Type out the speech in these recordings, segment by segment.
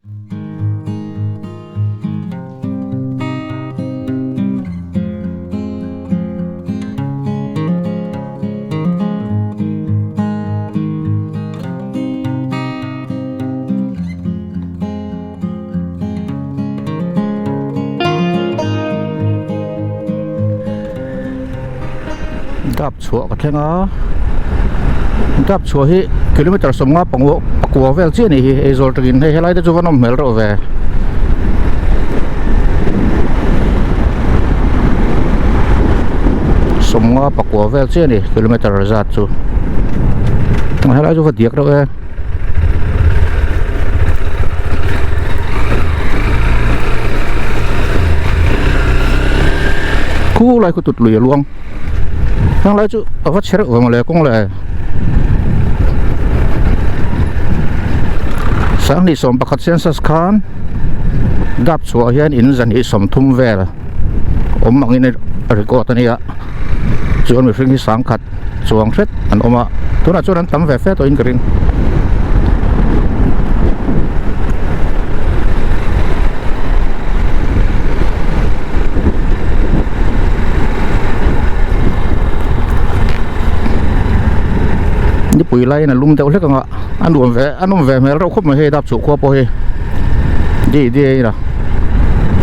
Dap chhuah ka thleng a dap chhuah hi kilometer sawmnga pangua pakua vel chiah a nih hi Aizawl tangin hei helai te chu va nawm hmel reuh ve. Sawmnga pakua vel chiah a ni kilometer zat chu helai chu va diak reuh e. Khu lai khu tut lui a luang heng lai chu a va chhe reuh ve mawle kawng le sanghnih sawm pakhat census khan dap chhuah hian in zahnih sawmthum vel awm angin a record a nia chuan mihring hi sangkhat chuang hret an awm a tunah chuan an tam ve fe tawhin ka ring. Nipui laiin a lum deuh hlek ang a a nuam ve a nawm ve hmel reuh khawp mai hei dap chhuah khua pawh hi di di a ina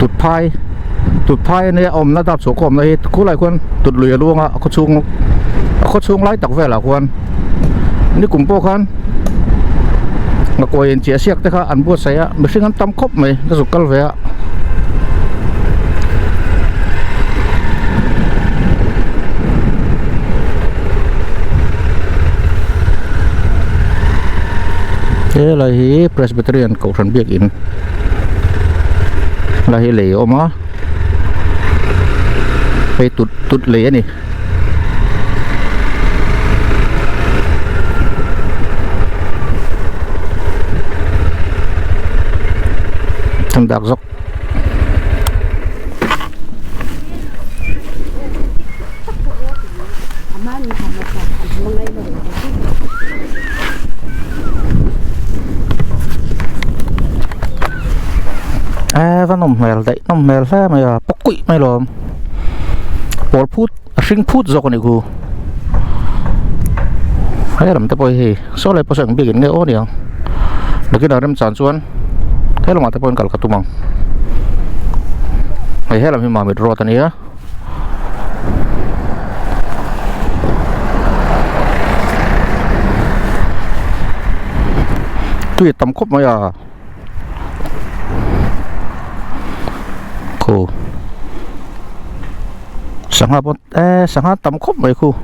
tut phai tut phai ania awmna dap chhuah khawmna hi khulai khuan tut lui a luang a a khaw chhung a khaw chhung lai tak velah khuan nikum pawh khan ngakawi in chiah siak te kha an buatsaih a mihring an tam khawp mai ka zuk kal ve a. Helai hi Presbyterian Kohhran biakin helai hi lei a awm a hei tut tut lei a ni. Thang dak zawk. Eee va nawm hmel daih nawm hmel hle mai a paw kuih mai lawm pawl phut a hring phut zawk a nih khu he lam te pawh hi hei saw lai pawh saw eng biakin nge aw niang nakinah remchan chuan he lamah te pawhin kal ka tum ang hei he lam hi mamit road a nia. Tui a tam khawp mai a khu sangha pawh eee sangha tam khawp mai khu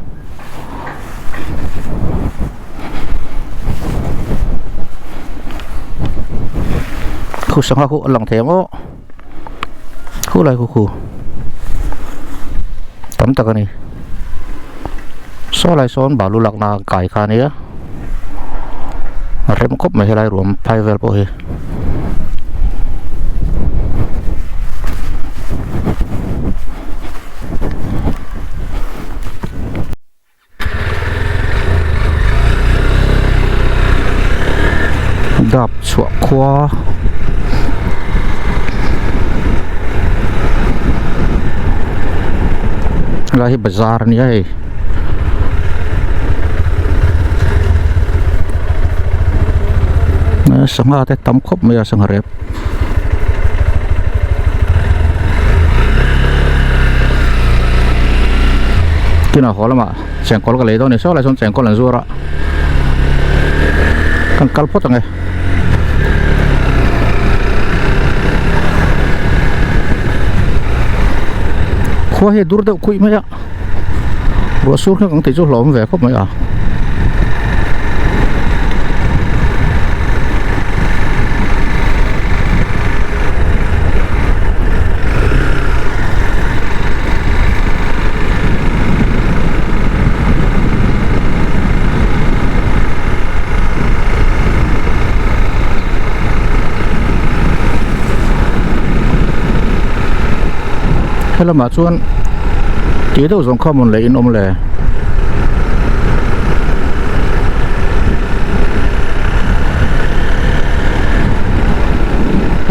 khu sangha khu a lang thei ang aw. Khu lai khu khu tam tak a ni saw lai sawn balu lakna kai kha a nia a rem khawp mai helai ruam phai vel pawh hi. Dap chhuah khua helai hi bazar a nia hei sangha te tam khawp mai a sangha rep. Kinah haw lamah chengkawl ka lei dawn a ni saw lai sawn chengkawl an zuar a kan kal phawt ang e. Khua hi a dur deuh khuih mai a ruah sur kha kang tih chu hlawm ve khawp mai a. Helamah chuan tih deuh zawng kha mawn leh in awm le.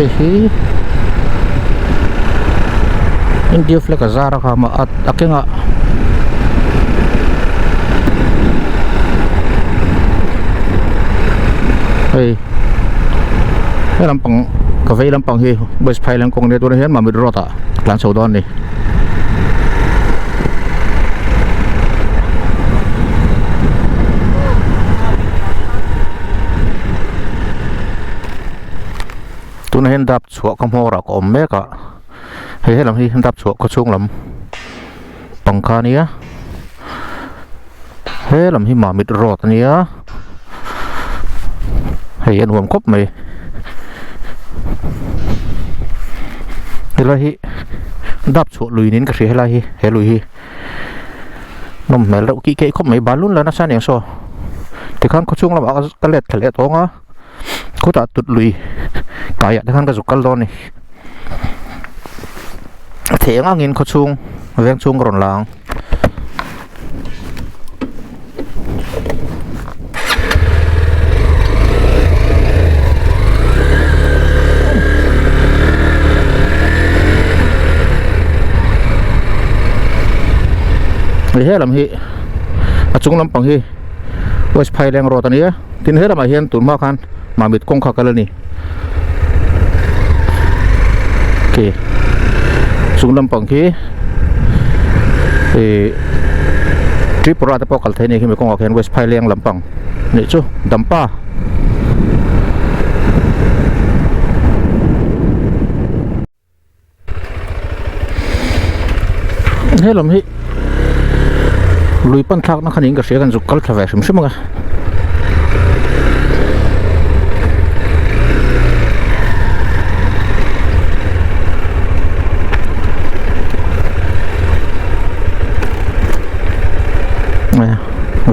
Hei hi India flag a zar a kha mah a kengah hei he lampang ka vei lampang hi West Phailand kawng nia tunah hian Mamit road ah tlan chho dawn a ni. Tunah hian dap chhuah ka hmawr ah ka awm mek a hei helam hi dap chhuah khaw chhung lam pangkha a nia helam hi mamit road a nia hei a nuam khawp mai helai hi dap chhuah lui niin ka hria helai hi he lui hi nawm hmel reuh kih keih khawp mai balun la nasa aniang saw tikhan khaw chhung lamah ka let thla leh tawng a. Khutah tut lui kaiah te khan ka zuk kal dawn a ni a thei ang angin khaw chhung veng chhung ka rawn la ang. He lam hi a chung lampang hi West Phaileng road a ni a. Tin he lamah hian tun hma khan Mamit kawng kha kal a ni. Khi chung lampang khi ih Tripura te pawh kal thei a ni khimi kawngah khian West Phaileng lampang nih chu Dampa. He lam hi lui pan thlakna khan in ka hria kan zuk kal thla ve hrim hrim ang a.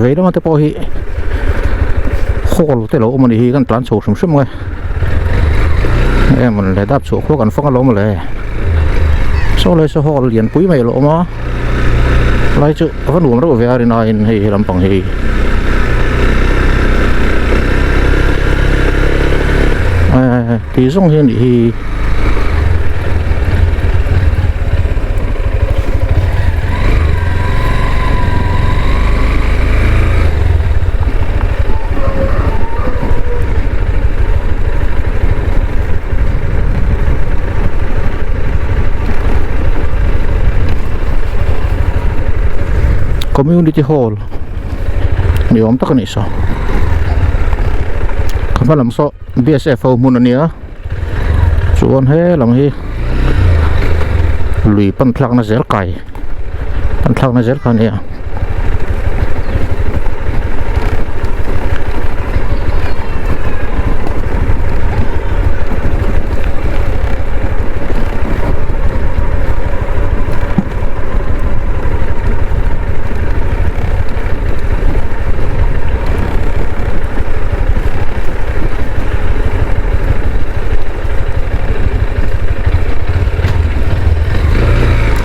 Vei lama te pawh hi hall te lo awm a nih hi kan tlan chho hrim hrim ang e. Emawn le dap chhuah khuak an fang alawm le saw lai saw hall lian pui mai a lo awm a lai chu a va nuam reuh ve a rin aiin hei he lampang hi tih zawng hi a nih hi. Community hall ni awm tak a nih saw ka hma lam saw B_S_F ho hmun a nia chuan he lam hi lui pan thlakna zel kai pan thlakna zel kha a ni a.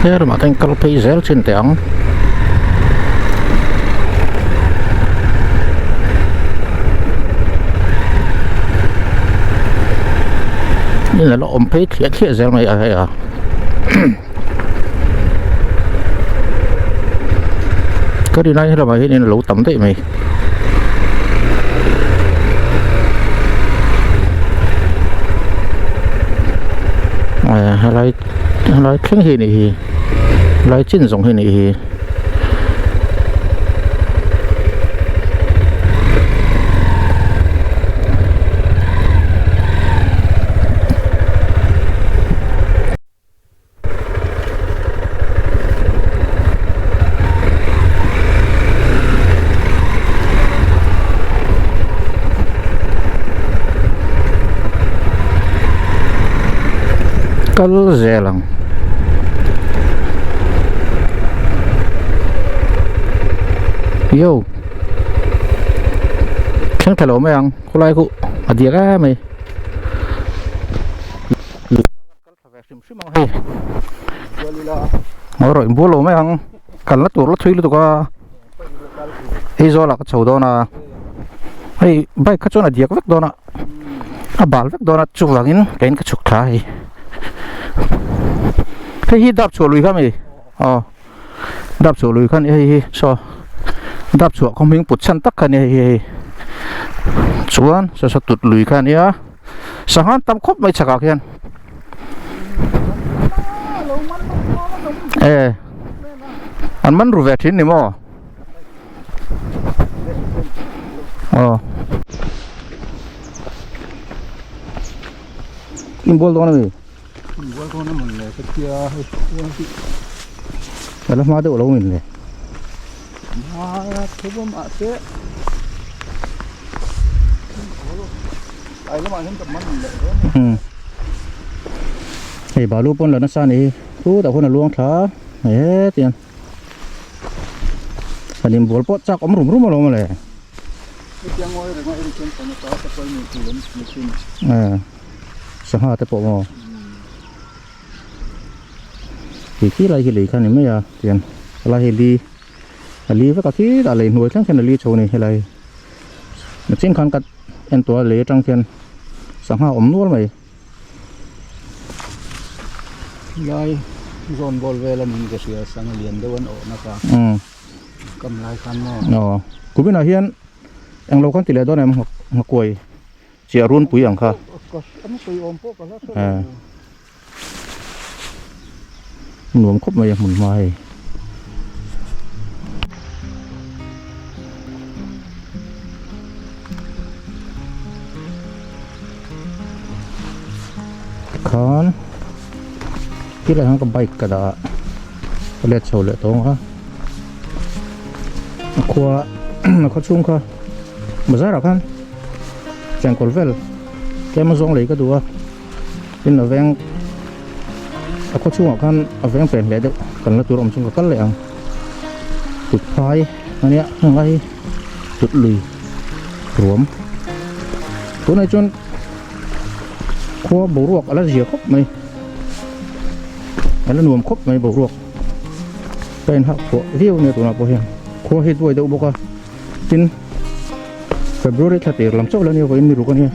He ramah te hian kal phei zel chin teh ang. In a la awm phei thliah thliah zel mai a hei a. Ka rin ai helamah hian in a lo tam daih mai. Helai helai thleng hi anih hi helai chin zawng hi anih hi. Kal zel ang. Yo. Thleng thla lo mai ang khawlai khu a diak em mai. Hrim hrim ang hei ngawi rawh inbual lo mai ang kalna tur la thui lutuk a hei zawlah ka chho dawn a hei bike kha chuan a diak vek dawn a. A bal vek dawn a chuvangin keiin ka chhuk thla a hei hei hi dap chhuah lui kha mi aw dap chhuah lui kha a ni hei hi saw dap chhuah khaw hming put chhan tak kha a ni hei hi hei chuan saw saw tut lui kha a nia sangha an tam khawp mai chhakah khian e an man ru ve thin ni maw. Aw Inbual dawn ami? Inbual dawn a mawn le ka tia hei khuan hi. Ka la hma deuh lo min le. Hma tho a mahse Tlai lamah hian ka man leh dawn a ni. Hei balu pawn la nasa a nih hi chutah khuan a luang thla a hetiang. Kan inbual pawh chak awm rum rum alawm le. Hetiang ngawi reng a en chuan kan ata ka pawi ni tur an ti thin. Eh sangha te pawh maw. Khi khi lai khi lei kha ni mai a tian helai hi li a li vek a khi tah lei hnuai thleng khian a li chho a ni helai nachin khan ka en tawh a lei atang khian sangha awm nual mai. Lai zawn bawl vel a niin ka hria sangha lian deuh an awh nak a kam lai khan maw. Aw kuminah hian englo khan ti leh dawn em nghakuai chiah runpui ang kha. An sawi awm pawh ka hla hre lo. Nuam khawp mai a hmun hma hei. Khan tilai hian ka bike ka dah a ka let chho leh tawng a a khua a khaw chhung kha bazar ah khan chengkawl vel tlem a zawng lei ka duh a tin a veng a khaw chhungah khan a veng pen hle deuh kan la tur awm chung ka kal leh ang tut phai ania heng lai hi tut lui ruam tunah chuan khua boruak a la zia khawp mai a la nuam khawp mai boruak ka inhak phuah viau ania tunah pawh hian khua hi duai deuh bawk a tin February thla tir lam chauh la nia vawiin ni ruk ania.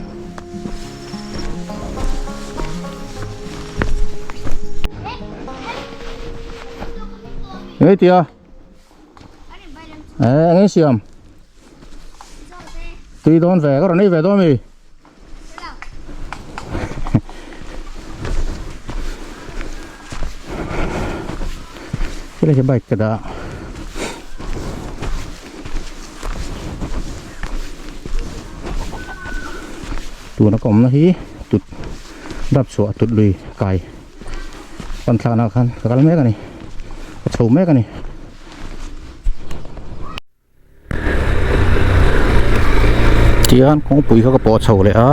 Eng tia eh eng siam tui dawn ve ka rawn ei ve dawn mi helai hi bike ka dah tuna ka awmna hi tut dap chhuah tut lui kai pan thlakna khan ka kal mek a ni ka chho mek a ni. Tihian kawngpui kha ka pawh chho leh a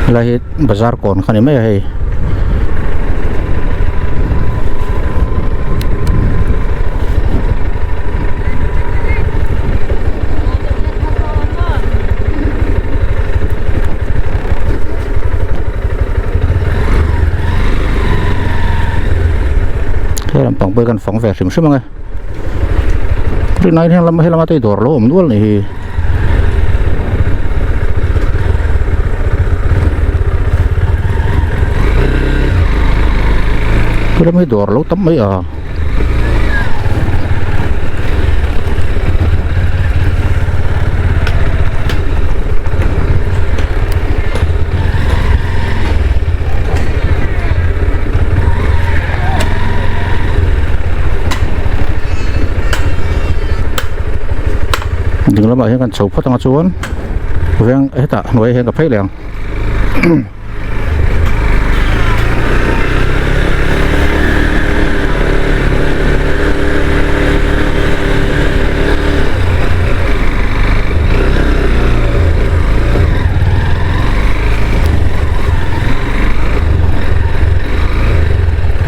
helai hi bazar kawn kha a ni mai a hei. He lampang pawh hi kan fang ve hrim hrim ang e rinai hian lam helama te dawr lo awm nual ni hi. Helam hi dawr lo tam mai a. Ding lamah hian kan chho phawt anga chuan veng hetah hnuaiah hian ka phei leh ang.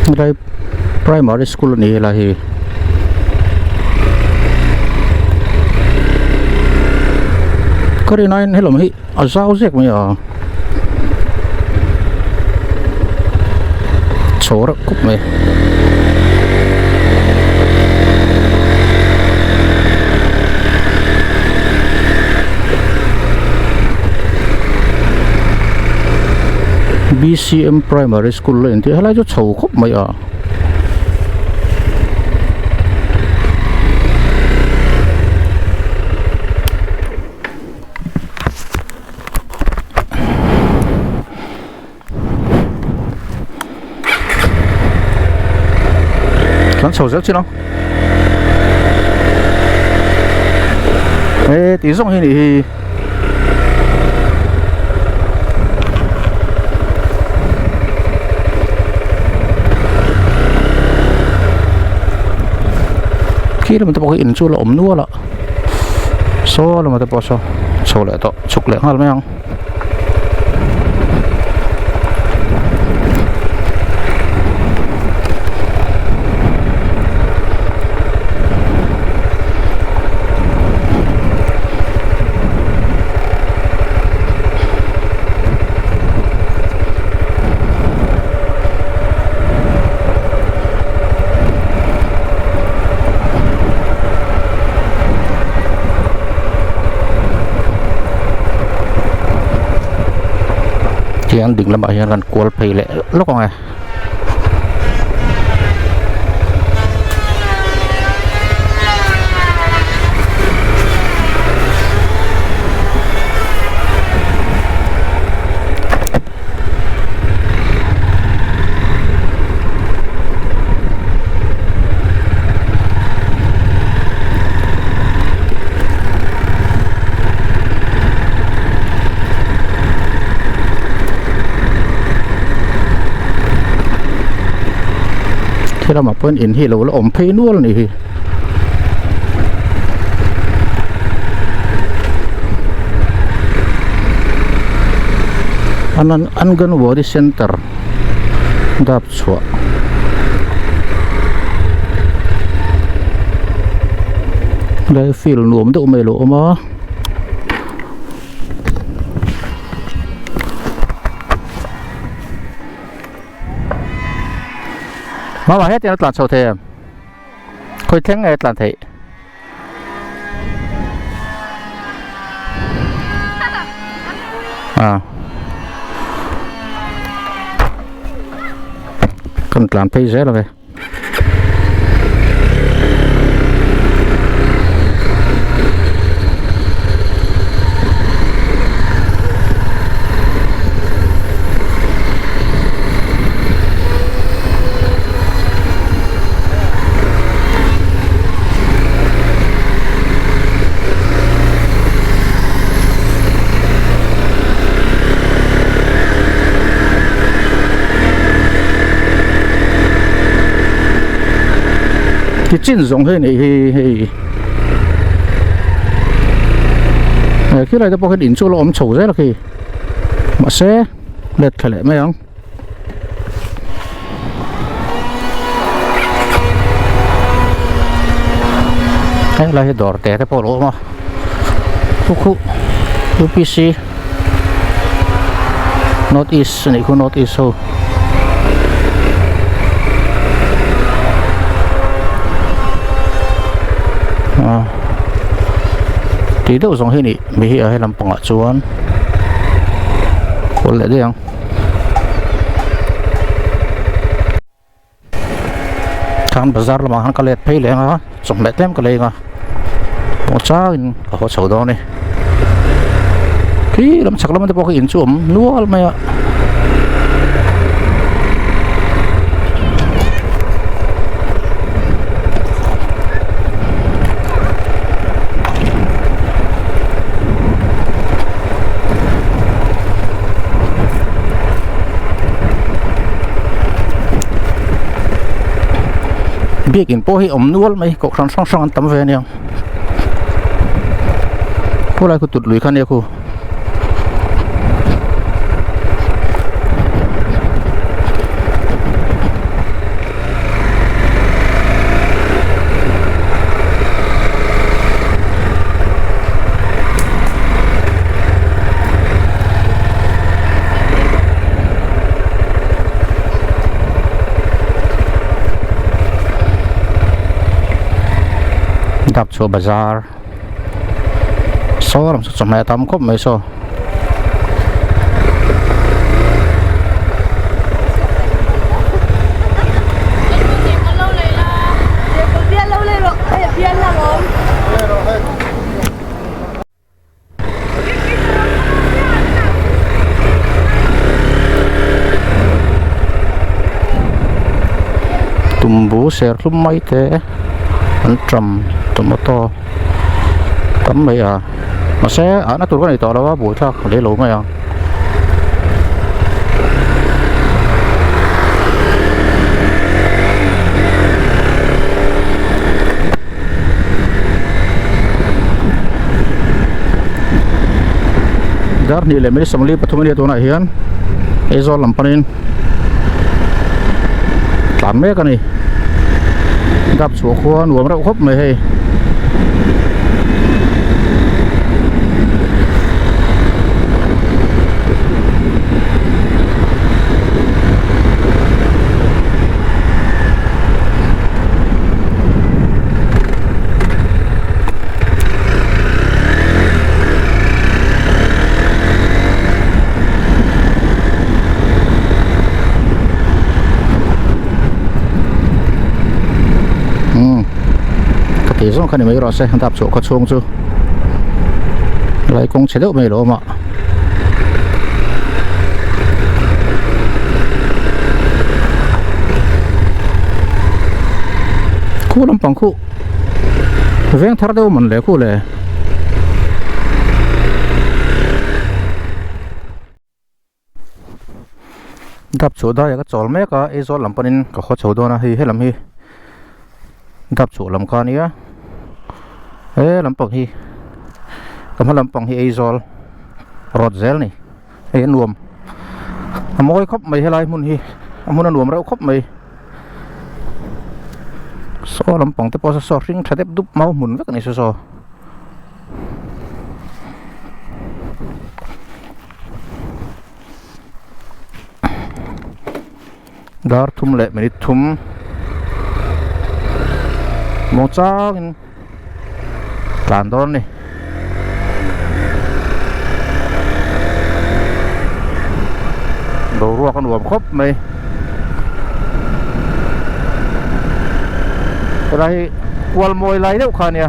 Helai primary school a ni helai hi. Ka rin aiin helam hi a zau zek mai a chho reuh khawp mai. Bcm Primary School a inti a helai chu chho khawp mai a. Kan chho zel chin ang e tih zawng hi nih hi khi lamah te pawh khi in chu a la awm nual a saw lamah te pawh saw chho leh tawh chhuk leh nghal mai ang. Tiang ding lamah hian kan kual phei leh lawk ang e. Khi lamah pawhin in hi lo la awm phei nual a nih hi. Anganwadi Center dap chhuah. Helai field nuam deuh mai a lo awm a. Mama hetiang a tlan chho thei em? Khawi thleng nge a tlan theih? A kan tlan phei zel ang e. Ti chin zawng hi nih hi hei he khilai te pawh khian in chu a la awm chho zel a khi mahse let thla leh mai ang. Helai hi dawr te te pawh a lo awm a khu khu U P C north east a nih khu north east ho ah tih deuh zawng hi a nih mi hi a he lampangah chuan kual leh daih ang. Khan bazar lamah khan ka let phei leh ang a chawhmeh tlem ka lei ang a pawh changin ka haw chho dawn a ni khi lam chhak lam te pawh khi in chu awm nual mai a. Biakin pawh hi awm nual mai kohhran hrang hrang an tam ve ania khulai khu tut lui kha ania khu. Dapchhuah bazar saw lam saw chawhmeh a tam khawp mai saw. Bu serthlum mai te anṭam tomato tam mai a mahse ahna tur ka nei tawh lo a buaithlak leh lo mai ang. Dar hnih leh minute 43 a nia tunah hian Aizawl lam panin tlan mek a ni dap chhuah khua nuam reuh khawp mai hei. Umm ka tih zawng kha ni mai rawh se dap chhuah khaw chhung chu lai kawng chhe deuh mai lo awm a. Khu lampang khu veng thar deuh man le khu le. Dap chhuah daiah ka chawl mek a Aizawl lam panin ka haw chho dawn a hei helam hi dap chhuah lam kha ania he lampang hi ka hma lampang hi Aizawl rawt zel a ni hei a nuam a mawi khawp mai helai hmun hi a hmun a nuam reuh khawp mai saw lampang te pawh saw saw hring tha dep dup mau hmun vek a ni saw saw. Dar thum leh minute thum maw changin tlan dawn a ni. Boruak a nuam khawp mai. Helai hi kual mawi lai deuh kha a nia.